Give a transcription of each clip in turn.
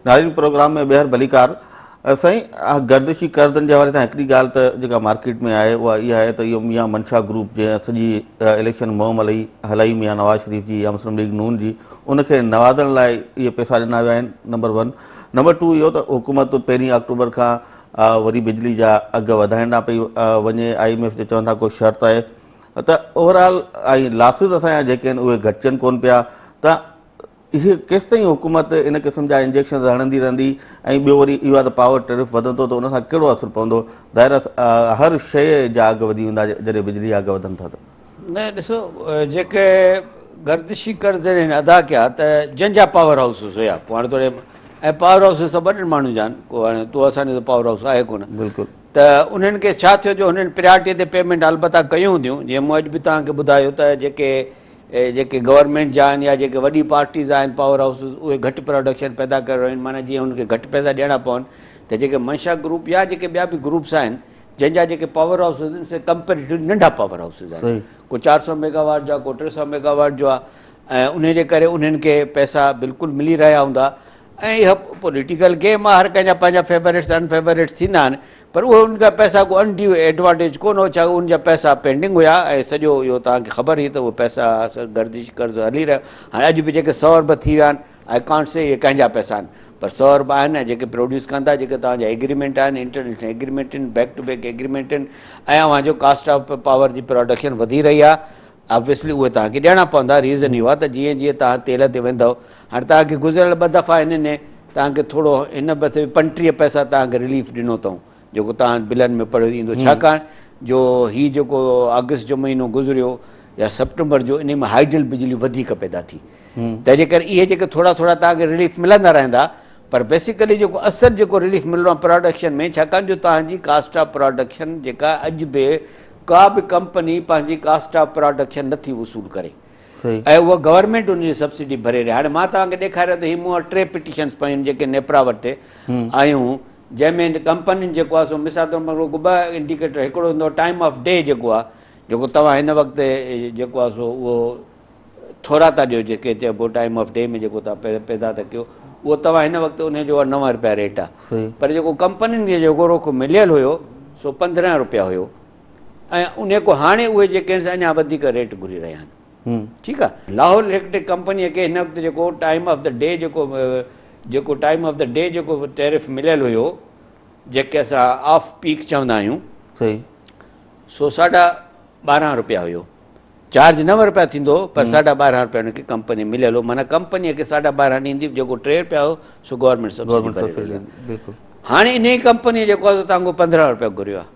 ناظرين پروگرام ۾ ٻيهر ڀليڪار سائين گردشي قرضن جي حوالي سان هڪڙي ڳالهه ته جيڪا مارڪيٽ ۾ آهي اها اها آهي ته اهو ميان منشا گروپ جنهن سڄي اليڪشن مهم هلائي هلائي ميان نواز شريف جي يا مسلم ليگ نون جي ان کي نوازڻ لاء اهي پئسا ڏنا ويا آهن نمبر ون نمبر ٽو اهو ته حڪومت پهرين آڪٽوبر کان وري بجلي جا اگهه وڌائڻ ڏانهن پئي وڃي I M F جو چون ٿا ڪو شرط آهي ته اوور آل ۽ لاسز اسان جا جيڪي آهن اهي گهٽجن ڪون پيا ته اهي ڪيستائين حڪومت ان قسم جا انجيڪشنز هڻندي رهندي ۽ ٻيو وري اهو آهي ته پاور ٽيرف وڌندو ته ان سان ڪهڙو اثر پوندو ظاهر آهي هر شيء جا اگهه وڌي ويندا جڏهن بجلي جا اگهه وڌن ٿا ته. نه ڏسو جيڪي گردشي قرض هن ادا ڪيا ته جن جا پاور هائوسز هيا پوء هاڻي توڙي ۽ پاور هائوسز سڀ وڏن ماڻهن جا آهن ڪو هاڻي تو اسان جو ته پاور هائوس آهي ڪونه بلڪل ته انهن کي ڇا ٿيو جو هنن پريارٽي تي پيمينٽ البته ڪيون هونديون جيئن مون اڄ به توهان کي ٻڌايو ته جيڪي جيڪي گورنمينٽ جا آهن يا جيڪي وڏي پارٽيز آهن پاور هائوسز اهي گهٽ پراڊڪشن پيدا ڪري رهيون آهن معنيٰ جيئن انهن کي گهٽ پئسا ڏيڻا پون ته جيڪي منشا گروپ يا جيڪي ٻيا به گروپس آهن جن جا جيڪي پاور هائوسز آهن سي ڪمپيريٽولي ننڍا پاور هائوسز آهن ڪو چار سو ميگا واٽ جو آهي ڪو ٽي سو ميگا واٽ جو آهي ۽ انهي جي ڪري انهن کي پئسا بلڪل ملي رهيا هوندا ۽ اها پوليٽيڪل گيم آهي هر ڪنهن جا پنهنجا فيورٽس ان فيورٽس ٿيندا آهن پر اهي ان کان پئسا ڪو ان ڊيو ايڊوانٽيج ڪونه هو ڇا ان جا پئسا پينڊنگ هيا ۽ سڄو اهو توهان کي خبر هئي ته اهي پئسا گردش قرض هلي رهيو هاڻي اڄ به جيڪي سو ارب ٿي ويا آهن I can't سي اهي ڪنهن جا پئسا آهن پر سو ارب آهن ۽ جيڪي پروڊيوس ڪن ٿا جيڪي توهان جا ايگريمينٽ آهن انٽرنيشنل ايگريمينٽ آهن بيڪ ٽو بيڪ ايگريمينٽ آهن ۽ اوهان جو ڪاسٽ آف پاور جي پروڊڪشن وڌي رهي آهي آبويسلي اهي توهان کي ڏيڻا پوندا ريزن اهو آهي ته جيئن جيئن توهان تيل تي ويندؤ هاڻي توهان کي گذريل ٻه دفعا هنن توهان کي ٿورو هن دفعي 35 پئسا توهان کي رليف ڏنو اٿئون جيڪو توهان بلن ۾ پڙهيو ايندو ڇاڪاڻ جو هي جيڪو آگسٽ جو مهينو گذريو يا سپٽمبر جو انهي ۾ هائيڊل بجلي وڌيڪ پيدا ٿي تنهن جي ڪري اهي جيڪي ٿورا ٿورا توهان کي رليف ملندا رهندا پر بيسيڪلي جيڪو اصل جيڪو رليف ملڻو آهي پراڊڪشن ۾ ڇاڪاڻ جو توهان جي ڪاسٽ آف پراڊڪشن جيڪا اڄ به ڪا به ڪمپني پنهنجي ڪاسٽ آف پراڊڪشن نٿي وصول ڪري ۽ اها گورنمينٽ ان جي سبسڊي ڀري رهي هاڻي مان توهان کي ڏيکاريان ته هي مون وٽ ٽي پٽيشنس پيون آهن جيڪي نيپرا وٽ آيون جنهن ۾ ڪمپنين جيڪو آهي سو مثال طور رڳو ٻه انڊيڪيٽر هڪڙو هوندو ٽائيم آف ڊي جيڪو آهي جيڪو توهان هن وقت جيڪو آهي سو اهو ٿورا ٿا ڏيو جيڪي چئبو ٽائيم آف ڊي ۾ جيڪو توهان پيدا ٿا ڪيو اهو توهان هن وقت ان جو 9 رپيا ريٽ آهي پر جيڪو ڪمپنين کي جيڪو رخ مليل هيو سو 15 رپيا هيو ۽ ان کو هاڻي اهي جيڪي آهن اڃا وڌيڪ ريٽ گهري رهيا آهن ٺيڪ آهي لاهور اليڪٽرڪ ڪمپني کي هن وقت جيڪو ٽائيم آف the D جيڪو جيڪو ٽائيم آف the D جيڪو ٽيرف مليل هيو جيڪي اسان آف پيڪ چوندا آهيون سو ساڍا 12 رپيا هيو چارج نو رپيا ٿيندو هو پر ساڍا 12 رپيا هن کي ڪمپني مليل هو معنيٰ ڪمپنيء کي ساڍا 12 ڏيندي جيڪو ٽي رپيا هو سو گورنمينٽ سبسڊي ڀري رهي آهي هاڻي انهي ڪمپنيء جيڪو آهي سو توهان کان 15 رپيا گهريو آهي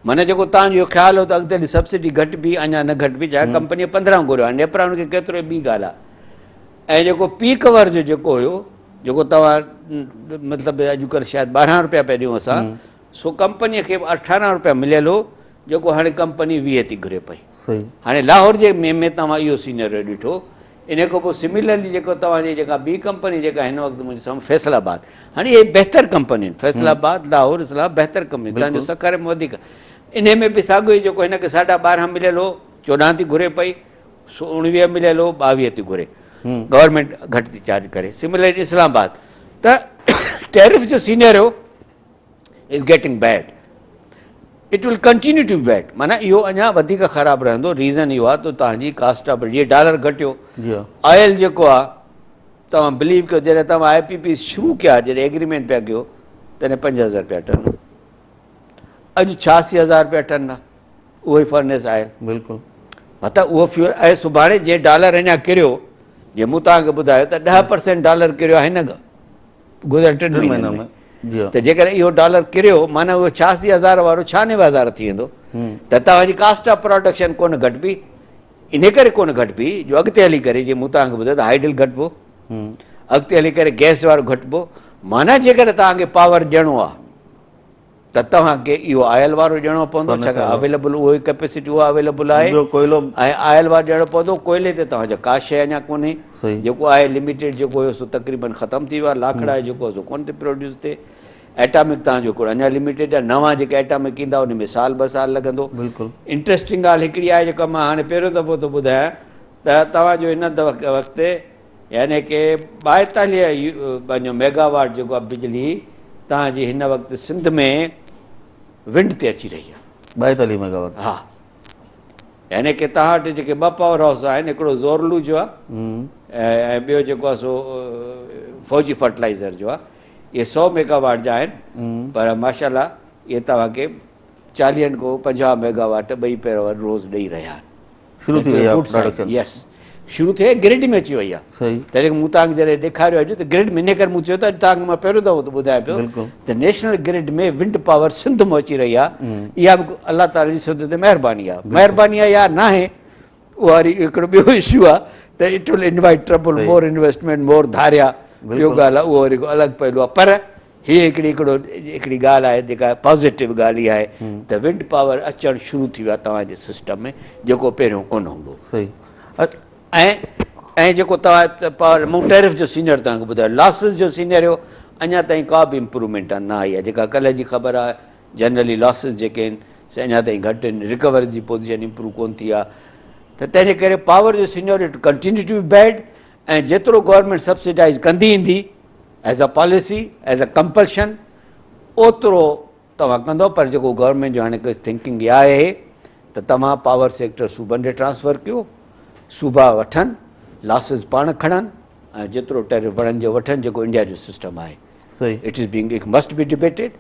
معنيٰ جيڪو توهان جو خيال هو ته اڳتي هلي سبسڊي گهٽبي اڃا نه گهٽبي ڇا ڪمپنيء 15 گهريو آهي نيپرا هن کي ڪيترو ٻي ڳالهه آهي ۽ جيڪو پيڪ اور جو جيڪو هيو جيڪو توهان مطلب اڄڪلهه شايد 12 رپيا پيا ڏيون اسان سو ڪمپنيء کي به 18 رپيا مليل هو جيڪو هاڻي ڪمپني 20 تي گهري پئي. هاڻي لاهور جي ۾ ۾ توهان اهو سينريو ڏٺو. ان کان پوء سميلرلي جيڪو توهان جي جيڪا ٻي ڪمپني جيڪا هن وقت منهنجي سامهون فيصل آباد هاڻي اهي بهتر ڪمپنيون آهن فيصل آباد لاهور اسلام آباد بهتر ڪمپنيون توهان جو سکر ۾ وڌيڪ انهي ۾ به ساڳيو ئي جيڪو هن کي ساڍا 12 مليل هو 14 تي گهري پئي سو 19 مليل هو 22 تي گهري گورنمينٽ گهٽ ٿي چارج ڪري سميلرلي اسلام آباد ته ٽيرف جو scenario is getting bad it will continue to bad معنيٰ اهو اڃا وڌيڪ خراب رهندو ريزن اهو آهي ته توهان جي ڪاسٽ آف جي ڊالر گهٽيو آئل جيڪو آهي توهان بليو ڪيو جڏهن توهان آء پي پي شروع ڪيا جڏهن ايگريمينٽ پيا ڪيو تڏهن 5000 روپيا ٽن اڄ 86000 روپيا ٽن آهي اهو ئي فرنس آئل بلڪل مطلب اهو فيول ۽ سڀاڻي جي ڊالر اڃا ڪريو جي مون توهان کي ٻڌايو ته 10% ڊالر ڪريو آهي هن گذريل ٽن مهينن ۾ ته جيڪڏهن اهو ڊالر ڪريو معنيٰ اهو 86000 وارو 96000 ٿي ويندو ته توهان جي ڪاسٽ آف پروڊڪشن ڪونه گهٽبي ان ڪري ڪونه گهٽبي جو اڳتي هلي ڪري جي مون توهان کي ٻڌايو ته هائيڊل گهٽبو اڳتي هلي ڪري گئس وارو گهٽبو معنيٰ جيڪڏهن توهان کي پاور ڏيڻو آهي ته توهان کي اهو آئل وارو ڏيڻو پوندو ڇاڪاڻ اويليبل اهو ئي ڪيپيسٽي اها اويليبل آهي ٻيو ڪوئلو ۽ آئل وارو ڏيڻو پوندو ڪوئلي تي توهان جا ڪا شيء اڃا ڪونهي جيڪو آهي لميٽيڊ جيڪو هيو سو تقريبن ختم ٿي ويو آهي لاکڙا جيڪو آهي سو ڪونه ٿي پروڊيوس ٿئي ايٽامڪ توهان جو هڪڙو اڃا لميٽيڊ آهي نوان جيڪي ايٽامڪ ايندا ان ۾ سال ٻه سال لڳندو بلڪل انٽريسٽنگ ڳالهه هڪڙي آهي جيڪا مان هاڻي پهريون دفعو ٿو ٻڌايان ته توهان جو هن وقت يعني ڪي 42 پنهنجو ميگا واٽ جيڪو آهي بجلي توهان جي هن وقت سنڌ ۾ ونڊ تي اچي رهي آهي. 42 ميگا واٽ. ها يعني ڪي توهان وٽ جيڪي ٻه پاور هائوس آهن هڪڙو زورلو جو آهي ۽ ٻيو جيڪو آهي سو فوجي فرٽلائزر جو آهي اهي 100 ميگا واٽ جا آهن پر ماشاء الله اهي توهان کي 40 کان 50 ميگا واٽ ٻئي پير روز ڏئي رهيا آهن. شروع ٿي وئي آهي پراڊڪشن. يس شروع ٿي گرڊ ۾ اچي وئي آهي. صحيح. تڏهن مون توهان کي جڏهن ڏيکاريو اڄ ته گرڊ ۾ ان ڪري مون چيو ته اڄ توهان کي مان پهريون دفعو ٿو ٻڌايان پيو ته national grid ۾ wind power Sindh مان اچي رهي آهي. اها به الله تعالي جي سنڌ تي مهرباني آهي. مهرباني آهي يا ناهي اها وري هڪڙو ٻيو اشو آهي ته it will invite trouble more investment more ڌاريا ٻيو ڳالهه آهي اهو وري هڪ الڳ پهلو آهي پر هي هڪڙي هڪڙو هڪڙي ڳالهه آهي جيڪا پازيٽو ڳالهه اها آهي ته ونڊ پاور اچڻ شروع ٿي ويو آهي توهان جي سسٽم ۾ جيڪو پهريون ڪونه هوندو هو. صحيح. ۽ ۽ جيڪو توهان پاور مون ٽيرف جو سينيئر توهان کي ٻڌايو لاسز جو سينيريو اڃا تائين ڪا به امپروومينٽ نه آئي آهي جيڪا ڪلهه جي خبر آهي جنرلي لاسز جيڪي آهن سي اڃا تائين گهٽ آهن رڪوري جي پوزيشن امپروو ڪونه ٿي آهي ته تنهن جي ڪري پاور جو scenario continue to be bad ۽ جيترو گورنمينٽ سبسڊائز ڪندي ايندي as a policy as a compulsion اوترو توهان ڪندو پر جيڪو گورنمينٽ جو هاڻي ٿنڪنگ اها آهي ته توهان پاور سيڪٽر صوبن ڏي ٽرانسفر ڪيو صوبا وٺن لاسز پاڻ کڻن ۽ جيترو ٽيرف وڻن جو وٺن جيڪو انڊيا جو سسٽم آهي it is being it must be debated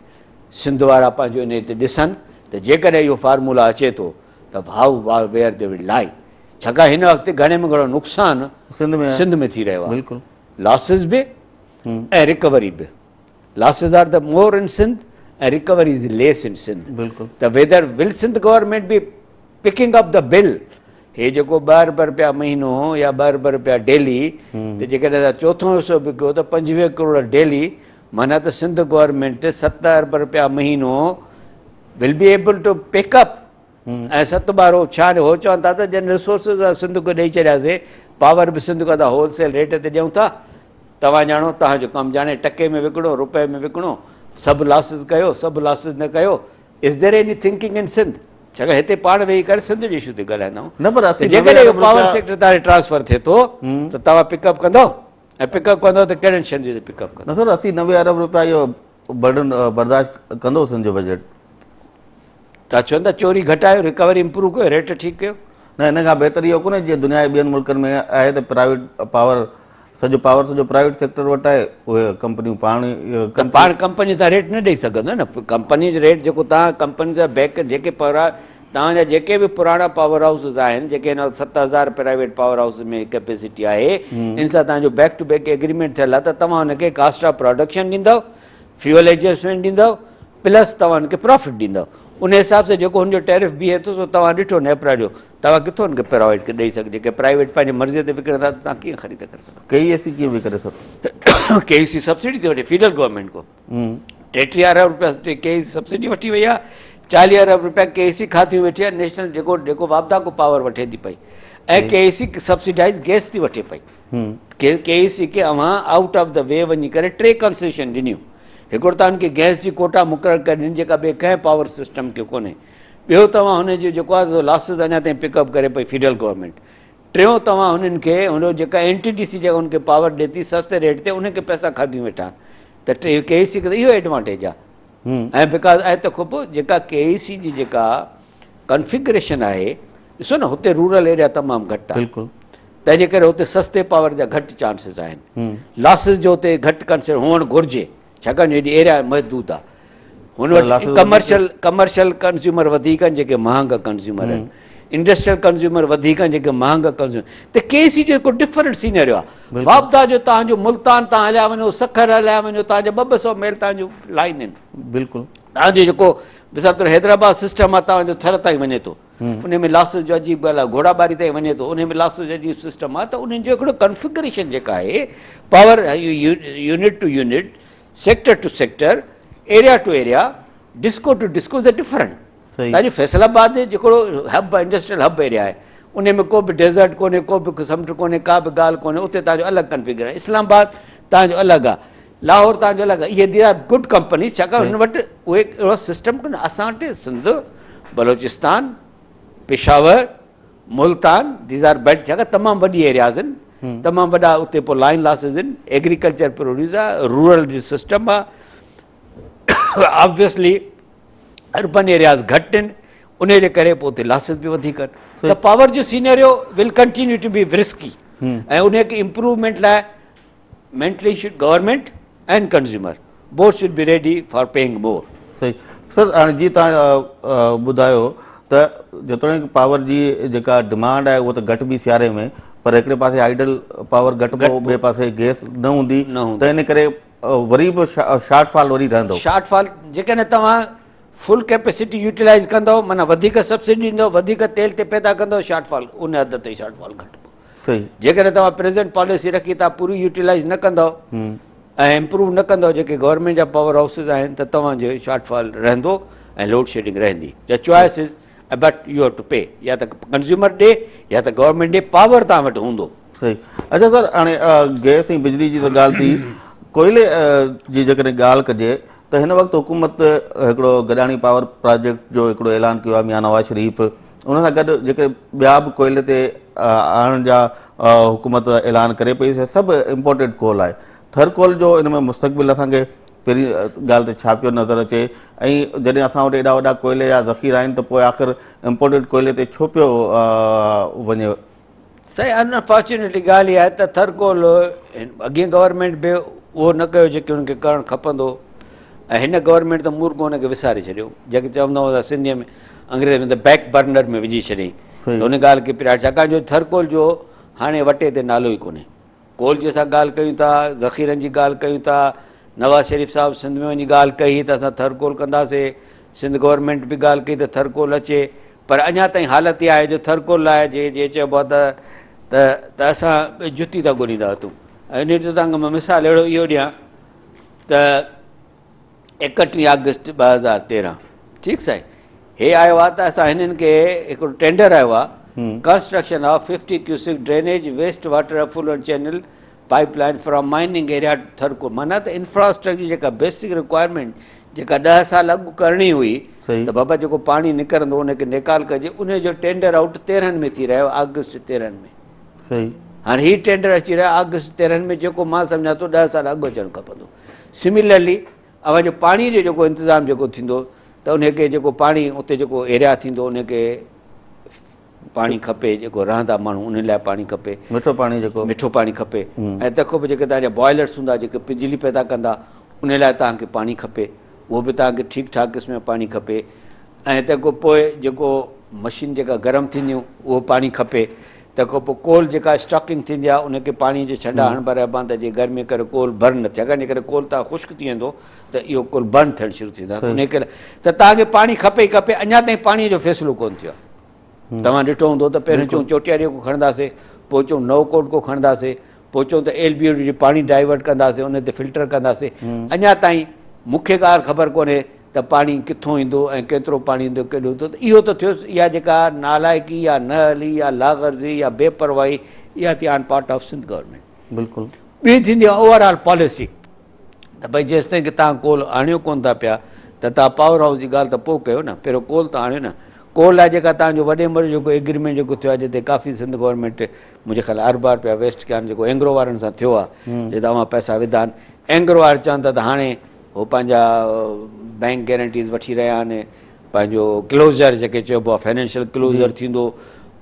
Sindh وارا پنهنجو ان تي ڏسن ته جيڪڏهن اهو فارمولا اچي ٿو ته how where they will lie ڇاڪاڻ هن وقت گهڻي ۾ گهڻو نقصان سنڌ ۾ ٿي رهيو آهي بلڪل لاسز به ۽ رڪوري به losses are the more in Sindh ۽ recovery is less in Sindh بلڪل ته whether will Sindh government be picking up the bill هي جيڪو 2 ارب رپيا مهينو يا 2 ارب رپيا ڊيلي ته جيڪڏهن اسان چوٿون حصو به ڪيو ته 25 ڪروڙ ڊيلي معنيٰ ته سنڌ گورنمينٽ 7 ارب رپيا مهينو will be able to pick up ۽ ست ٻارو ڇا هو چون ٿا ته جن ريسورسز اسان سنڌ کي ڏئي ڇڏياسي پاور به سنڌ کي اسان هول سيل ريٽ تي ڏيون ٿا توهان ڄاڻو توهان جو ڪم ڄاڻي ٽڪي ۾ وڪڻو روپئي ۾ وڪڻو سڀ لاسز ڪيو سڀ لاسز نه ڪيو از دير ايني ٿنڪنگ ان سنڌ ڇاڪاڻ هتي پاڻ ويهي ڪري سنڌ جي اشو تي ڳالهائيندا آهيون نه پر اسي جيڪڏهن اهو پاور سيڪٽر تان ٽرانسفر ٿئي ٿو ته توهان پڪ اپ ڪندو ۽ پڪ اپ ڪندو ته ڪهڙن شين جو پڪ اپ ڪندو نه سر 80 90 ارب روپيا اهو برڊن برداشت ڪندو سنڌ جو بجيٽ. توهان چون ٿا چوري گهٽايو رڪوري امپروو ڪيو ريٽ ٺيڪ ڪيو. نه ان کان بهتر اهو ڪونهي جيئن دنيا جي ٻين ملڪن ۾ آهي ته پرائيويٽ پاور سڄو پاور سڄو پرائيويٽ سيڪٽر وٽ آهي اهي ڪمپنيون پاڻ ئي ته پاڻ ڪمپني تان ريٽ نه ڏئي سگهندو نه ڪمپني جو ريٽ جيڪو توهان ڪمپني جا بيڪ جيڪي پاور توهان جا جيڪي به پراڻا پاور هائوسز آهن جيڪي هن وقت 7000 پرائيويٽ پاور هائوسز ۾ ڪيپيسٽي آهي ان سان توهان جو بيڪ ٽو بيڪ ايگريمينٽ ٿيل آهي ته توهان ان کي ڪاسٽ آف پراڊڪشن ڏيندؤ فيول ايڊجسٽمينٽ ڏيندؤ پلس توهان ان کي پرافٽ ڏيندؤ ان حساب سان جيڪو هن جو ٽيرف بيهي ٿو سو توهان ڏٺو نيپرا جو توهان ڪٿو ان کي پرووائيڊ ڏئي سگهو جيڪي پرائيويٽ پنهنجي مرضي تي وڪڻندا ته توهان ڪيئن خريد ڪري سگهو ڪي اي سي ڪيئن وڪري سر ڪي اي سي سبسڊي ٿي وٺي فيڊرل گورنمينٽ کو 33 ارب روپيا ڪي اي سي سبسڊي وٺي وئي آهي 40 ارب روپيا ڪي اي سي کاڌيون ويٺي آهي نيشنل جيڪو جيڪو واپڊا کو پاور وٺي ٿي پئي ۽ ڪي اي سي سبسڊائز گيس ٿي وٺي پئي ڪي اي سي کي اوهان آئوٽ آف the وي وڃي ڪري ٽي ڪنسيشن ڏنيون هڪڙو توهان کي گئس جي ڪوٽا مقرر ڪري ڏني جيڪا ٻئي ڪنهن پاور سسٽم کي ڪونهي ٻيو توهان هن جو جيڪو آهي لاسز اڃا تائين پڪ اپ ڪري پئي فيڊرل گورنمينٽ ٽيون توهان هنن کي هن جيڪا اين ٽي ڊي سي جيڪا هن کي پاور ڏي ٿي سستي ريٽ تي انهن کي پئسا کاڌيون ويٺا ته ٽي ڪي اي سي کي ته اهو ايڊوانٽيج آهي ۽ because ۽ ته خوب جيڪا ڪي اي سي جي جيڪا ڪنفگريشن آهي ڏسو نه هتي رورل ايريا تمام گهٽ آهي بلڪل تنهن جي ڪري هتي سستي پاور جا گهٽ چانسز آهن لاسز جو هتي گهٽ ڪنسيڊر هئڻ گهرجي ڇاڪاڻ جو هيڏي ايريا محدود آهي هن وٽ ڪمرشل ڪمرشل ڪنزيومر وڌيڪ آهن جيڪي مهانگا ڪنزيومر آهن انڊسٽريل ڪنزيومر وڌيڪ آهن جيڪي مهانگا ڪنزيومر ته ڪي سي جو هڪ ڊفرنٽ سينيريو آهي واپڊا جو تان جو ملتان تان هليا وڃو سکر هليا وڃو تان جا ٻه ٻه سو ميل تان جو لائن آهن بلڪل تان جو جيڪو مثال طور حيدرآباد سسٽم آهي تان جو ٿر تائين وڃي ٿو ان ۾ لاسز جو عجيب ڳالهه آهي گهوڙا ٻاري تائين وڃي ٿو ان ۾ لاسز جو عجيب سسٽم آهي ته انهن جو هڪڙو ڪنفگريشن جيڪا آهي power unit to unit sector to sector area to area disco to disco is different تنهنجي فيصل آباد جيڪو هب انڊسٽريل هب ايريا آهي ان ۾ ڪو به ڊيزرٽ ڪونهي ڪو به سمنڊ ڪونهي ڪا به ڳالهه ڪونهي اتي تنهنجو الڳ ڪنفگريشن اسلام آباد تنهنجو الڳ آهي لاهور تنهنجو الڳ آهي اهي the are good companies ڇاڪاڻ هن وٽ اهي اهڙو سسٽم ڪونهي اسان وٽ Sindh Balochistan Peshawar Multan these are bad ڇاڪاڻ تمام وڏي ايرياز آهن. تمام وڏا اتي پوء لائن لاسز آهن ايگريڪلچر پروڊيوس آهي رورل جو سسٽم آهي آبويسلي اربن ايرياز گهٽ آهن ان جي ڪري پوء اتي لاسز به وڌيڪ آهن ته پاور جو scenario will continue to be risky ۽ ان کي امپروومينٽ لاء mentally should government and consumer both should be ready for paying more. صحيح سر هاڻي جي توهان ٻڌايو ته جيتوڻيڪ پاور جي جيڪا ڊمانڊ آهي اها ته گهٽ به سياري ۾ پر هڪڙي پاسي آئيڊل پاور گهٽبو ٻئي پاسي گيس نه هوندي ته ان ڪري وري به شارٽ فال وري رهندو. شارٽ فال جيڪڏهن توهان فل ڪيپيسٽي يوٽيلائيز ڪندو معنيٰ وڌيڪ سبسڊي ڏيندو وڌيڪ تيل تي پيدا ڪندو شارٽ فال ان حد تائين شارٽ فال گهٽبو. صحيح. جيڪڏهن توهان پريزنٽ پاليسي رکي توهان پوري يوٽيلائيز نه ڪندؤ ۽ امپروو نه ڪندؤ جيڪي گورنمينٽ جا پاور هائوسز آهن ته توهان جو شارٽ فال رهندو ۽ لوڊ شيڊنگ رهندي the choice is but you have to pay يا ته ڪنزيومر ڏي يا ته گورنمينٽ ڏي پاور توهان وٽ هوندو. صحيح اچا سر هاڻي گئس ۽ بجلي جي ته ڳالهه ٿي ڪوئلي جي جيڪڏهن ڳالهه ڪجي ته هن وقت حڪومت هڪڙو گڏاڻي پاور پراجيڪٽ جو هڪڙو اعلان ڪيو آهي ميان نواز شريف ان سان گڏ جيڪي ٻيا به ڪوئلي تي آڻڻ جا حڪومت اعلان ڪري پئي سي سڀ امپورٽيڊ ڪول آهي ٿر ڪول جو ان ۾ مستقبل اسان کي پهرين ڳالهه ته ڇا پيو نظر اچي ۽ جڏهن اسان وٽ ايڏا وڏا ڪوئلي جا ذخيرا آهن ته پوء آخر امپورٽيڊ ڪوئلي تي ڇو پيو وڃي. سائين انفارچونيٽلي ڳالهه اها آهي ته ٿر ڪول اڳين گورنمينٽ به اهو نه ڪيو جيڪي انهن کي ڪرڻ کپندو ۽ هن گورنمينٽ ته مورڳو ان کي وساري ڇڏيو جيڪي چوندا هئا سنڌيء ۾ انگريزي ۾ ته بيڪ برنر ۾ وجهي ڇڏيائين ته ان ڳالهه کي پرياٽ ڇاڪاڻ جو ٿر ڪول جو هاڻي وٽي تي نالو ئي ڪونهي ڪول جي اسان ڳالهه ڪيون ٿا ذخيرن جي ڳالهه ڪيون ٿا نواز شريف صاحب سنڌ ۾ وڃي ڳالهه ڪئي ته اسان ٿر ڪول ڪنداسي سنڌ گورنمينٽ به ڳالهه ڪئي ته ٿر ڪول اچي پر اڃا تائين حالت اها آهي جو ٿر ڪول لاء جي جي چئبو آهي ته ته ته اسان جتي ٿا ڳوليندا وتون ۽ انهيء جو توهان کي مان مثال اهڙو اهو ڏيان ته 31 آگسٽ 2013 ٺيڪ سائين هي آيو آهي ته اسان هنن کي هڪڙو ٽينڊر آيو آهي construction of 50 cusec drainage waste water effluent channel pipe line from mining area to Thar coal معنيٰ ته انفراسٽرڪچر جي جيڪا بيسڪ رڪوائرمينٽ جيڪا 10 سال اڳ ڪرڻي هئي ته بابا جيڪو پاڻي نڪرندو ان کي نيڪال ڪجي ان جو ٽينڊر آئوٽ 13 ۾ ٿي رهيو آگسٽ 13 ۾ صحيح هاڻي هي ٽينڊر اچي رهيو آگسٽ 13 ۾ جيڪو مان سمجهان ٿو 10 سال اڳ اچڻ کپندو سميلرلي اوهان جو پاڻي جو جيڪو انتظام جيڪو ٿيندو ته ان کي جيڪو پاڻي اتي جيڪو ايريا ٿيندو ان کي پاڻي کپي جيڪو رهندا ماڻهو انهن لاء پاڻي کپي مٺو پاڻي جيڪو مٺو پاڻي کپي ۽ تنهن کان پوء جيڪي توهان جا بوائلرس هوندا جيڪي بجلي پيدا ڪندا ان لاء توهان کي پاڻي کپي اهو به توهان کي ٺيڪ ٺاڪ قسم جو پاڻي کپي ۽ تنهن کان پوء جيڪو مشين جيڪا گرم ٿينديون اهو پاڻي کپي تنهن کان پوء ڪول جيڪا اسٽاڪنگ ٿيندي آهي ان کي پاڻي جي ڇنڊا هڻبا رهبا آهن ته جيئن گرمي ڪري ڪول برن نه ٿئي ڇاڪاڻ جيڪڏهن ڪول توهان خشڪ ٿي ويندو ته اهو ڪول برن ٿيڻ شروع ٿي ويندو ان ڪري ته توهان کي پاڻي کپي ئي کپي اڃا تائين پاڻي جو فيصلو ڪونه ٿيو آهي توهان ڏٺو هوندو ته پهريون چون چوٽياري کو کڻنداسي پوء چون نئون ڪوٽ کو کڻنداسي پوء چون ته ايل بي او ڊي پاڻي ڊائيورٽ ڪنداسي ان تي فلٽر ڪنداسي اڃا تائين مون کي ڳالهه خبر ڪونهي ته پاڻي ڪٿون ايندو ۽ ڪيترو پاڻي ايندو ڪيڏو ايندو ته اهو ته ٿيو اها جيڪا نالائقي يا نه هلي يا لاغرضي يا بي پرواهي اها ٿي on part of Sindh government. بلڪل. ٻي ٿيندي آهي اوور آل پاليسي ته ڀئي جيستائين ڪي توهان ڪول آڻيو ڪونه ٿا پيا ته توهان پاور هائوس جي ڳالهه ته پوء ڪيو نه پهريون ڪول ته آڻيو نه ڪول لاء جيڪا توهان جو وڏي ۾ وڏو جيڪو ايگريمينٽ جيڪو ٿيو آهي جتي ڪافي سنڌ گورنمينٽ منهنجي خيال اربها رپيا ويسٽ ڪيا آهن جيڪو اينگرو وارن سان ٿيو آهي جتي اوهان پئسا وڌا آهن اينگرو وارا چون ٿا ته هاڻي هو پنهنجا بئنڪ گيرنٽيز وٺي رهيا آهن پنهنجو ڪلوزر جيڪي چئبو آهي فائنينشل ڪلوزر ٿيندو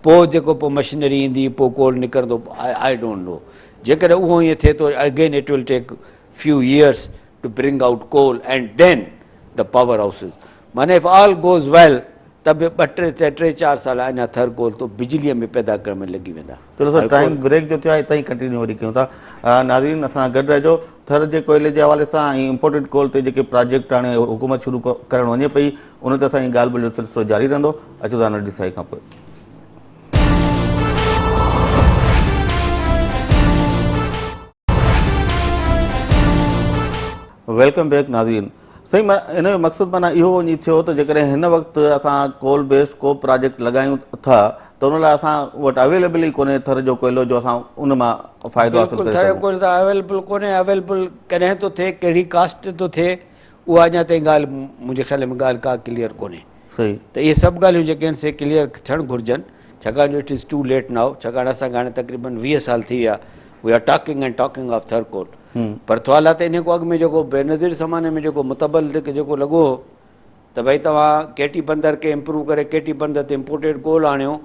پوء جيڪو پوء مشنري ايندي پوء ڪول نڪرندو I don't know جيڪڏهن اهو ائين ٿئي ٿو again it will take few years to bring out coal and then the power houses معنيٰ if all goes well ته به ٻه ٽي ٽي چار سال اڃا ٿر ڪول تو بجليء ۾ پيدا ڪرڻ ۾ لڳي ويندا. چلو سر ٽائيم بريڪ جو ٿيو آهي اتان ئي ڪنٽينيو وري ڪيون ٿا ناظرين اسان سان گڏ رهجو ٿر جي ڪوئلي جي حوالي سان ۽ امپورٽيڊ ڪول تي جيڪي پراجيڪٽ هاڻي حڪومت شروع ڪرڻ وڃي پئي ان تي اسان جي ڳالهه ٻولهه جو سلسلو جاري رهندو اچو ٿا ننڍي سائي کان پوء. Welcome back ناظرين سائين ان جو مقصد معنيٰ اهو وڃي ٿيو ته جيڪڏهن هن وقت اسان ڪول بيسڊ ڪو پراجيڪٽ لڳايون ٿا ته ان لاء اسان وٽ اويليبل ئي ڪونهي ٿر جو ڪوئلو جو اسان ان مان فائدو حاصل ڪري سگهون. ٿر جو ڪوئلو ته اويليبل ڪونهي اويليبل ڪڏهن ٿو ٿئي ڪهڙي ڪاسٽ تي ٿو ٿئي اها اڃا تائين ڳالهه منهنجي خيال ۾ ڳالهه ڪا ڪليئر ڪونهي. صحيح. ته اهي سڀ ڳالهيون جيڪي آهن سي ڪليئر ٿيڻ گهرجن ڇاڪاڻ جو it is too late now, ڇاڪاڻ اسان کي هاڻي تقريبن 20 سال ٿي ويا we are talking and talking of Thar coal. پر ٿوال ته انهي کان اڳ ۾ جيڪو بينظير زماني ۾ جيڪو متبل جيڪو لڳو هو ته ڀئي توهان ڪيٽي بندر کي امپروو ڪري ڪيٽي بندر تي امپورٽيڊ ڪول آڻيو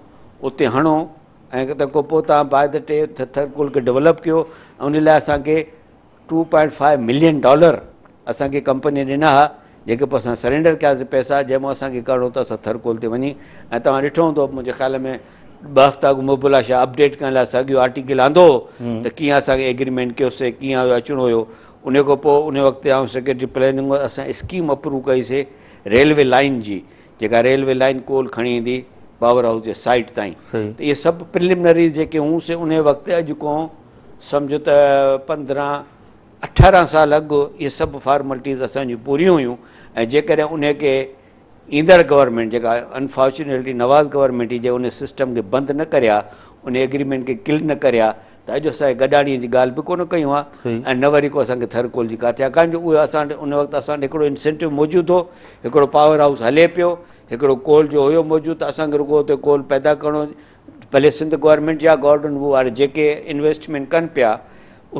اتي هڻو ۽ تنهن کان پوء توهان باء the ٽي ٿر ڪول کي ڊولپ ڪيو ۽ ان لاء اسان کي 2.5 ملين ڊالر اسان کي ڪمپني ڏنا ها جيڪي پوء اسان سرينڊر ڪياسي پئسا جنهن مان اسان کي ڪرڻو ته اسان ٿر ڪول تي وڃي ۽ توهان ڏٺو هوندو منهنجي خيال ۾ ٻه هفتا اڳ مبلا شاهه اپڊيٽ ڪرڻ لاء ساڳيو آرٽيڪل آندو هو ته ڪيئن اسان کي ايگريمينٽ ڪيوسي ڪيئن اهو اچڻو هيو ان کان پوء ان وقت آئون سيڪريٽري پلاننگ هوس اسان اسڪيم اپروو ڪئي سي ريلوي لائين جي جيڪا ريلوي لائين ڪول کڻي ايندي پاور هائوس جي سائيٽ تائين ته اهي سڀ پرلمنريز جيڪي هيون سي ان وقت اڄ کان سمجهو ته 15 18 سال اڳ اهي سڀ فارملٽيز اسان جون پوريون هيون ۽ جيڪڏهن ان کي ايندڙ گورنمينٽ جيڪا انفارچونيٽلي نواز گورنمينٽ هئي جي ان سسٽم کي بند نه ڪري ها ان ايگريمينٽ کي ڪل نه ڪري ها ته اڄ اسان گڏاڻي جي ڳالهه به ڪونه ڪيون ها ۽ نه وري ڪو اسان کي ٿر ڪول جي ڪا ٿي ها ڪان جو اهو اسان وٽ ان وقت اسان وٽ هڪڙو انسينٽو موجود هو هڪڙو پاور هائوس هلي پيو هڪڙو ڪول جو هيو موجود ته اسان کي رڳو اتي ڪول پيدا ڪرڻو ڀلي سنڌ گورنمينٽ يا گارڊن وو واري جيڪي انويسٽمينٽ ڪن پيا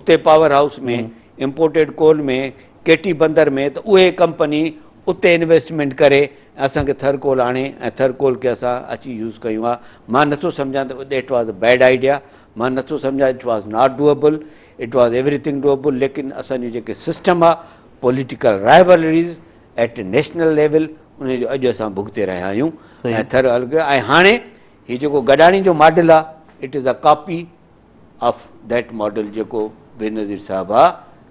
اتي power house ۾ imported coal ۾ Keti Bandar ۾ ته اهي ڪمپني اتي انويسٽمينٽ ڪري ۽ اسان کي ٿر ڪول آڻي ۽ ٿر ڪول کي اسان اچي يوز ڪيون ها. مان نٿو سمجهان ته that was a bad idea, مان نٿو سمجهان it was not doable, it was everything doable, ليڪن اسان جو جيڪي سسٽم آ political rivalries at national level ان جو اڄ اسان ڀڳتي رهيا آهيون ۽ ٿر ۽ هاڻي هي جيڪو گڏاڻي جو ماڊل آ it is a copy of that model جيڪو بينظير صاحب آ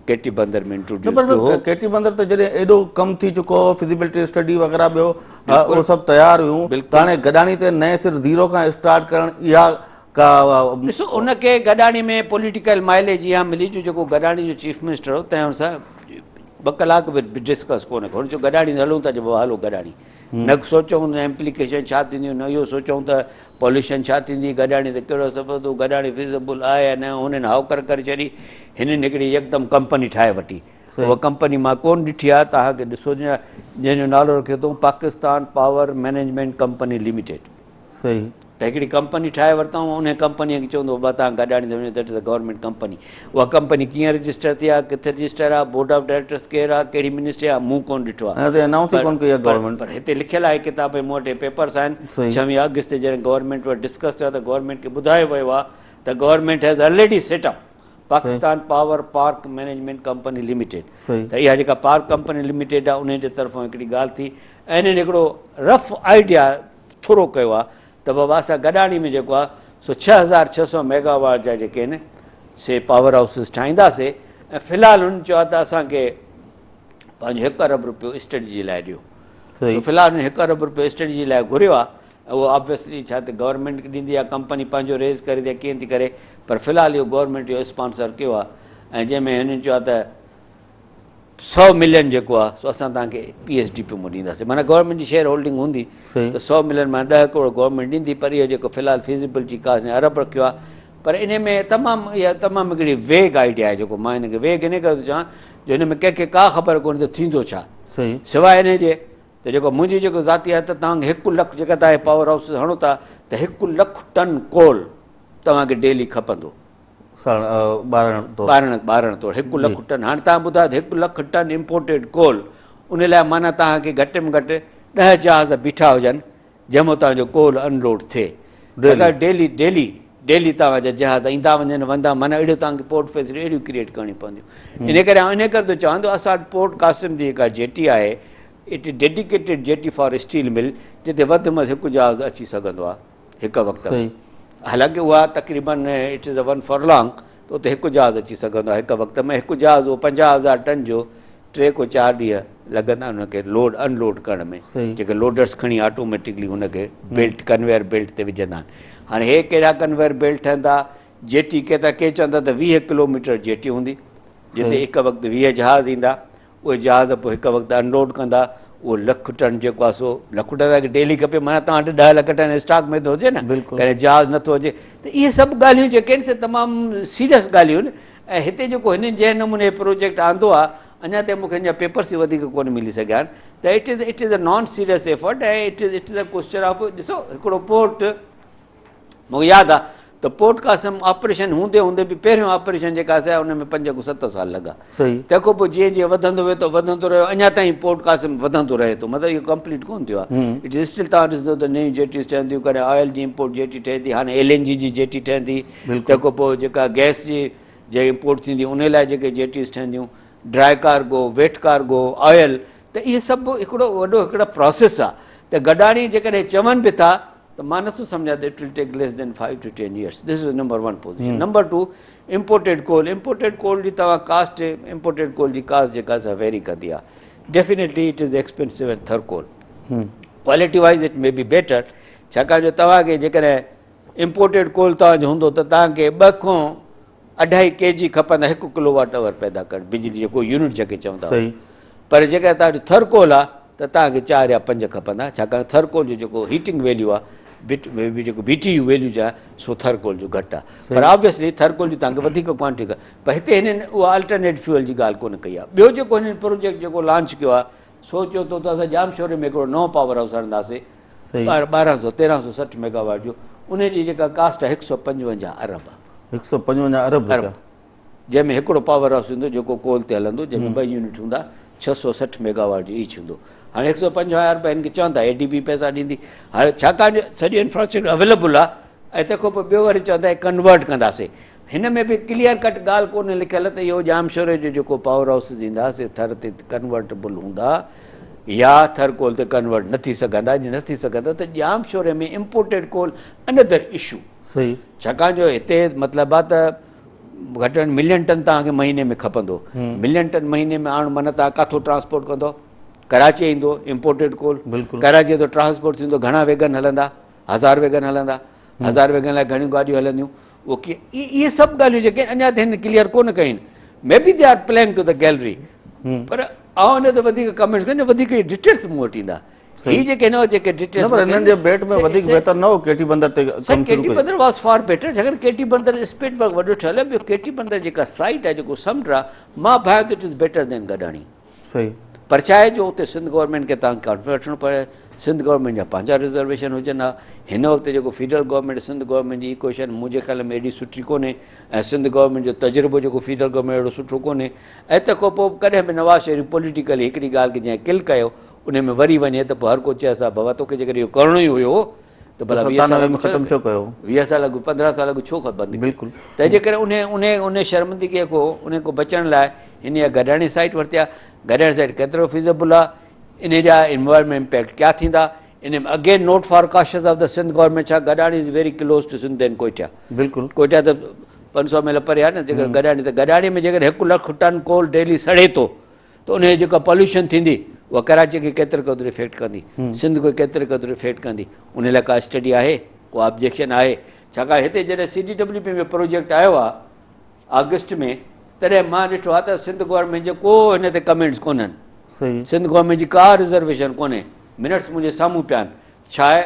ڪيٽي بندر ۾ انٽروڊيوس ڪيو هو. ڪيٽي بندر ته جڏهن ايڏو ڪم ٿي چڪو هو فزيبلٽي اسٽڊي وغيره ٻيو اهو سڀ تيار هيون ته هاڻي گڏاڻي تي نئين سر زيرو کان اسٽارٽ ڪرڻ اها ڪا. ڏسو ان کي گڏاڻي ۾ پوليٽيڪل مائليج اها ملي جو جيڪو گڏاڻي جو چيف منسٽر هو تنهن هن سان ٻه ڪلاڪ به ڊسڪس ڪونه ڪيو هن چيو گڏاڻي هلون ٿا چئبو هلو گڏاڻي نه سوچيون نه امپليڪيشن ڇا ٿينديون نه اهو سوچيون ته پوليوشن ڇا ٿيندي، گڏاڻي تي ڪهڙو اثر پوندو، گڏاڻي فيزبل آهي يا نه، هنن هائوڪر ڪري ڇڏي، هنن هڪڙي يڪدم ڪمپني ٺاهي وٺي، اها ڪمپني مان ڪونه ڏٺي آهي، توهان کي ڏسو جنهن جو نالو رکيو اٿئون Pakistan power management company limited. ته هڪڙي ڪمپني ٺاهي ورتائون، انهي ڪمپني کي چوندو بابا توهان گڏاڻي تي وڃو that is a government company, اها ڪمپني ڪيئن رجسٽر ٿي آهي، ڪٿي رجسٽر آهي، بورڊ آف ڊائريڪٽرس ڪير آهي، ڪهڙي منسٽري آهي، مون ڪونه ڏٺو آهي. اڃا تائين انائونس ئي ڪونه ڪئي آهي گورنمينٽ. پر هتي لکيل آهي ڪتاب ۾ مون وٽ اهي پيپرس آهن، 26 آگسٽ تي جڏهن گورنمينٽ وٽ ڊسڪس ٿيو آهي ته گورنمينٽ کي ٻڌايو ويو آهي ته government has already set up Pakistan power park management company limited ته اها جيڪا پارڪ ڪمپني لميٽيڊ آهي انهي جي طرفان هڪڙي ڳالهه ٿي ۽ انهن هڪڙو رف آئيڊيا ٿورو ڪيو آهي ته بابا اسان گڏاڻي ۾ جيڪو آهي سو 6600 ميگا واٽ جا جيڪي آهن سي پاور هائوسز ٺاهينداسي ۽ في الحال هنن چيو آهي ته اسان کي پنهنجو هڪ ارب روپيو اسٽڊي جي لاء ڏيو. سو في الحال هنن هڪ ارب روپيو اسٽڊي جي لاء گهريو آهي ۽ اهو آبويسلي ڇا ته گورنمينٽ کي ڏيندي يا ڪمپني پنهنجو ريز ڪري ٿي يا ڪيئن ٿي ڪري پر في الحال اهو گورنمينٽ اهو اسپانسر ڪيو آهي ۽ جنهن ۾ هنن چيو آهي ته سئو ملين جيڪو آهي سو اسان توهان کي پي ايس ڊي پي مون ڏينداسين معنيٰ گورنمينٽ جي شيئر هولڊنگ هوندي ته سئو ملين مان 10 ڪروڙ گورنمينٽ ڏيندي پر اهو جيڪو في الحال فيزيبلٽي ڪاسٽ ارب رکيو آهي پر ان ۾ تمام اها تمام هڪڙي ويگ آئيڊيا آهي جيڪو مان هن کي ويگ ان ڪري ٿو چوان جو هن ۾ ڪنهن کي ڪا خبر ڪونهي ته ٿيندو ڇا سواء ان جي ته جيڪو منهنجي جيڪو ذاتي آهي ته توهان کي 1 لک جيڪا توهان پاور هائوس هڻو ٿا ته 1 لک ٽن ڪول توهان کي ڊيلي کپندو ٻارڻ طور 1 لک ٽن. هاڻي توهان ٻڌايو ته 1 لک ٽن امپورٽيڊ ڪول ان لاء معنيٰ توهان کي گهٽ ۾ گهٽ 10 جهاز بيٺا هجن جنهن مان توهان جو ڪول ان لوڊ ٿئي. ڊيلي ڊيلي ڊيلي توهان جا جهاز ايندا وڃن وندا معنيٰ اهڙيون توهان کي پورٽ فيسلٽي اهڙيون ڪريئيٽ ڪرڻيون پونديون. ان ڪري آئون ان ڪري ٿو چوان ته اسان وٽ پورٽ قاسم جي جيڪا جيٽي آهي it is dedicated jetty for steel mill جتي وڌ ۾ وڌ هڪ جهاز اچي سگهندو آهي. هڪ وقت ۾، حالانڪه اها تقريباً it is a one furlong ته اتي هڪ جهاز اچي سگهندو آهي هڪ وقت ۾ هڪ جهاز اهو 50,000 ٽن جو ٽي ڪو چار ڏينهن لڳندا آهن ان کي لوڊ ان لوڊ ڪرڻ ۾ جيڪي لوڊرس کڻي آٽوميٽڪلي ان کي بيلٽ ڪنويئر بيلٽ تي وجهندا آهن. هاڻي هي ڪهڙا ڪنويئر بيلٽ ٺهندا جيٽي ڪيترا ڪي چوندا ته 20 ڪلوميٽر جيٽي هوندي جتي هڪ وقت 20 جهاز ايندا اهي جهاز پوء هڪ وقت ان لوڊ ڪندا، اهو لک ٽن جيڪو آهي سو لک ٽن توهان کي ڊيلي کپي معنيٰ توهان وٽ 10 لک ٽن اسٽاڪ ۾ ته هجي نه، ڪڏهن جهاز نٿو اچي ته اهي سڀ ڳالهيون جيڪي آهن سي تمام سيريس ڳالهيون آهن ۽ هتي جيڪو هنن جنهن نموني هي پروجيڪٽ آندو آهي اڃا تائين مون کي هن جا پيپرس ئي وڌيڪ ڪونه ملي سگهيا آهن ته it is it is a non serious effort ۽ it is it is a question of ڏسو هڪڙو پورٽ. مون کي ياد آ ته پورٽ قاسم آپريشن هوندي هوندي به پهريون آپريشن جيڪا سي ان ۾ 5 کان 7 سال لڳا. صحيح. تنهن کان پوء جيئن جيئن وڌندو ويو ته وڌندو رهيو اڃا تائين پورٽ قاسم وڌندو رهي ٿو مطلب اهو ڪمپليٽ ڪونه ٿيو آ. It is still توهان ڏسندو ته نيون جيٽيز ٺهن ٿيون ڪڏهن آئل جي امپورٽ جيٽي ٺهي ٿي هاڻي ايل اين جي جي جيٽي ٺهندي تنهن کان پوء جيڪا گئس جي جي امپورٽ ٿيندي ان لاء جيڪي جيٽيز ٺهنديون dry cargo wet cargo oil ته اهي سڀ هڪڙو وڏو هڪڙو پراسيس آ ته گڏاڻي جيڪڏهن چون به ٿا ته مان نٿو سمجهان ته it will take less than 5 to 10 years this is number 1 position number 2 imported coal imported coal جي توهان ڪاسٽ امپورٽيڊ ڪول جي ڪاسٽ جيڪا سا ويري ڪندي آ definitely it is expensive and Thar coal quality wise it may be better ڇاڪاڻ جو توهان کي جيڪڏهن امپورٽيڊ ڪول توهان جو هوندو ته توهان کي ٻه کان اڍائي ڪي جي کپندا هڪ ڪلو واٽ اور پيدا ڪرڻ بجلي جيڪو يونٽ جنهن کي چوندا صحيح. پر جيڪڏهن توهان جو ٿر ڪول آ ته توهان کي 4 يا 5 کپندا ڇاڪاڻ ٿر ڪول جو جيڪو هيٽنگ ويليو آ بٽ جيڪو بي ٽي يو ويليو جو آهي سو ٿر ڪول جو گهٽ آ پر آبويسلي ٿر ڪول جي توهان کي وڌيڪ ڪوانٽٽي پر هتي هنن اها الٽرنيٽ فيول جي ڳالهه ڪونه ڪئي آ ٻيو جيڪو هنن پروجيڪٽ جيڪو لانچ ڪيو آ سو چيو ٿو ته اسان ڄامشوري ۾ هڪڙو نئون پاور هائوس هڻنداسي 1200 1360 ميگاواٽ جو ان جي جيڪا ڪاسٽ آ 155 ارب آ. 155 ارب روپيا. جنهن ۾ هڪڙو پاور هائوس ايندو جيڪو ڪول تي هلندو جنهن ۾ ٻه يونٽ هوندا 660 ميگاواٽ جو ايچ هوندو. هاڻي 155 ارب هن کي چون ٿا اي ڊي بي پئسا ڏيندي. هاڻي ڇاڪاڻ جو سڄو انفراسٽرڪچر اويليبل آ ۽ تنهن کان پوء ٻيو وري چون ٿا ڪنورٽ ڪنداسي. هن ۾ به ڪليئر ڪٽ ڳالهه ڪونهي لکيل ته اهو ڄامشوري جو جيڪو پاور هائوسز ايندا سي ٿر تي ڪنورٽبل هوندا يا ٿر ڪول تي ڪنورٽ نه ٿي سگهندا جي نه ٿي سگهندا ته ڄامشوري ۾ امپورٽيڊ ڪول انڌر اشو. صحيح. ڇاڪاڻ جو هتي مطلب آ ته گهٽ ۾ گهٽ ملين ٽن توهان کي مهيني ۾ کپندو. ملين ٽن مهيني ۾ آڻ معنيٰ توهان ڪاٿو ٽرانسپورٽ ڪندو؟ ڪراچي ايندو امپورٽيڊ ڪول. بلڪل. ڪراچي تو ٽرانسپورٽ ٿيندو گهڻا ويگن هلندا؟ 1000 ويگن هلندا. 1000 ويگن لاء گهڻيون گاڏيون هلنديون. اهو ڪيئن؟ اهي سڀ ڳالهيون جيڪي آهن اڃا تائين هن ڪليئر ڪونه ڪيون آهن. May be they are planning to the gallery پر آئون ان تي وڌيڪ ڪمينٽس ڪندس وڌيڪ ڊيٽيلس مون وٽ ايندا. هي جيڪي هن جيڪي ڊيٽيلس نه پر هنن جي بيٽ ۾ وڌيڪ بهتر نه هو ڪيٽي بندر تي ڪم شروع Keti Bandar was for better ڇاڪاڻ ڪيٽي بندر اسپيڊ ورڪ وڏو ٺهيل آهي ٻيو ڪيٽي بندر جيڪا سائيٽ آهي جيڪو سمنڊ آهي مان ڀانيان ٿو it is better دين گڏاڻي. صحيح. پر ڇا آهي جو اتي سنڌ گورنمينٽ کي تان ڪانفرنس وٺڻو پوي سنڌ گورنمينٽ جا پنهنجا رزرويشن هجن ها هن وقت جيڪو فيڊرل گورنمينٽ سنڌ گورنمينٽ جي ايڪويشن منهنجي خيال ۾ ايڏي سٺي ڪونهي ۽ سنڌ گورنمينٽ جو تجربو جيڪو فيڊرل گورنمينٽ اهڙو سٺو ڪونهي ۽ تنهن کان پوء ڪڏهن به نواز شريف پوليٽيڪلي هڪڙي ڳالهه کي جنهن ڪل ڪيو ان ۾ وري وڃي ته پوء هر ڪو چئي صاحب بابا توکي جيڪڏهن اهو ڪرڻو ئي هيو ته ڀلا 20 سال اڳ ختم ڇو ڪيو 20 سال اڳ 15 سال اڳ ڇو بند ڪيو بلڪل تنهن جي ڪري انهي انهي انهي شرمندگي کو انهي کو بچڻ لاء هن اها گڏاڻي سائيٽ ورتي آهي گڏاڻي سائيٽ ڪيترو فيزبل آهي انهي جا انوائرمينٽ امپيڪٽ ڪيا ٿيندا ان ۾ again note for cautious of the Sindh government ڇا Gadani is very close to Sindh than Quetta بلڪل ڪوئٽا ته 500 ميل پري آهي نه جيڪا گڏاڻي ته گڏاڻي ۾ جيڪڏهن 1 لک ٽن ڪول ڊيلي سڙي ٿو ته انهي جي جيڪا پوليوشن ٿيندي اها ڪراچي کي ڪيتري قدر افيڪٽ ڪندي سنڌ کي ڪيتري قدر افيڪٽ ڪندي انهي لاء ڪا اسٽڊي آهي ڪو آبجيڪشن آهي ڇاڪاڻ هتي جڏهن C D W P ۾ project آيو آهي آگسٽ ۾ تڏهن مان ڏٺو آهي ته سنڌ گورنمينٽ جي ڪو هن تي ڪمينٽس ڪونهن سنڌ گورنمينٽ جي ڪا رزرويشن ڪونهي منٽس منهنجي سامهون پيا آهن ڇا آهي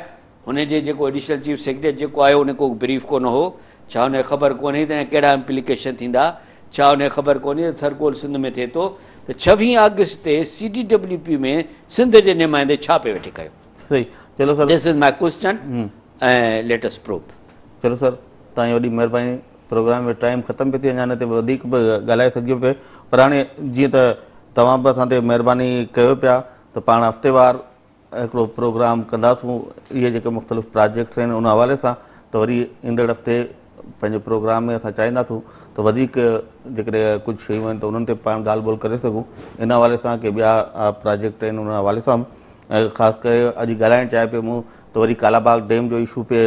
هن جي جيڪو ايڊيشنل چيف سيڪريٽري جيڪو آيو ان ڪو بريف ڪونه هو ڇا هن کي خبر ڪونهي ته ڪهڙا امپليڪيشن ٿيندا ڇا هن کي خبر ڪونهي ته ٿرڪول سنڌ ۾ ٿئي ٿو ته 26 آگسٽ تي C D W P ۾ Sindh جي نمائندي ڇا پئي ويٺي ڪيو. صحيح چلو sir. This is my question ۽ let us probe. چلو سر توهان جي وڏي مهرباني پروگرام جو ٽائيم ختم پيو ٿئي اڃا هن تي وڌيڪ به ڳالهائي سگهجي پيو پر هاڻي جيئن ته توهان به اسان تي مهرباني ڪيو پيا ته پاڻ هفتيوار هڪڙو پروگرام ڪنداسون اهي جيڪي مختلف پراجيڪٽس آهن ان حوالي سان ته وري ايندڙ هفتي پنهنجي پروگرام ۾ اسان چاهينداسون ته وڌيڪ جيڪڏهن ڪجهه شيون آهن ته انهن تي پاڻ ڳالهه ٻولهه ڪري سگهون ان حوالي سان ڪي ٻيا پراجيڪٽ آهن ان حوالي سان ۽ خاص ڪري اڄ ڳالهائڻ چاهي پيو مون ته وري ڪالا باغ ڊيم جو اشو پي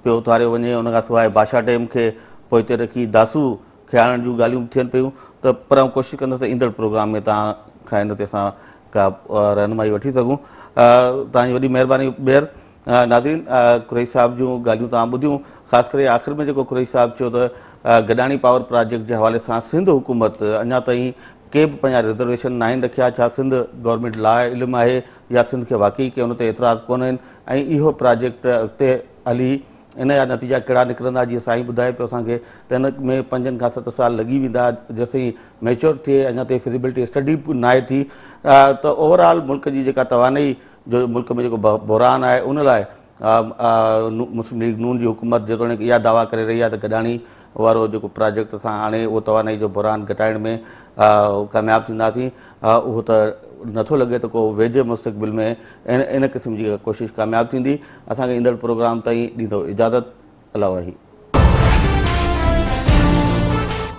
پيو اٿاريو وڃي ان کان سواء بادشاهه ڊيم کي پوئتي رکي داسو کي آڻڻ جون ڳالهيون به ٿين پيون ته پر آئون ڪوشش ڪندس ته ايندڙ پروگرام ۾ توهان کان ان تي اسان ڪا رهنمائي وٺي سگهون. توهان جي وڏي مهرباني ٻيهر ناظرين قريشي صاحب جون ڳالهيون توهان ٻڌيون خاص ڪري آخر ۾ جيڪو قريشي صاحب چيو ته گڏاڻي پاور پراجيڪٽ جي حوالي سان سنڌ حڪومت اڃا تائين ڪي به پنهنجا رزرويشن ناهن رکيا ڇا سنڌ گورنمينٽ لاء علم آهي يا سنڌ کي واقعي ڪي ان تي اعتراض ڪونهن ۽ اهو پراجيڪٽ اڳتي هلي ان جا نتيجا ڪهڙا نڪرندا جيئن سائين ٻڌائي پيو اسان کي ته ان ۾ پنجن کان 7 سال لڳي ويندا جيسين ميچور ٿئي اڃا تائين فزيبلٽي اسٽڊي به ناهي ٿي ته اوور آل ملڪ جي جيڪا توانائي جو ملڪ ۾ جيڪو بحران آهي ان لاء مسلم ليگ نون جي حڪومت جيتوڻيڪ اها دعويٰ ڪري رهي آهي ته گڏاڻي وارو جيڪو پراجيڪٽ اسان آڻي اهو توانائي جو بحران گهٽائڻ ۾ ڪامياب ٿينداسين اهو ته نٿو لڳي ته ڪو ويجهي مستقبل ۾ ان قسم جي ڪا ڪوشش ڪامياب ٿيندي. اسان کي ايندڙ پروگرام تائين ڏيندو اجازت. الله واهي.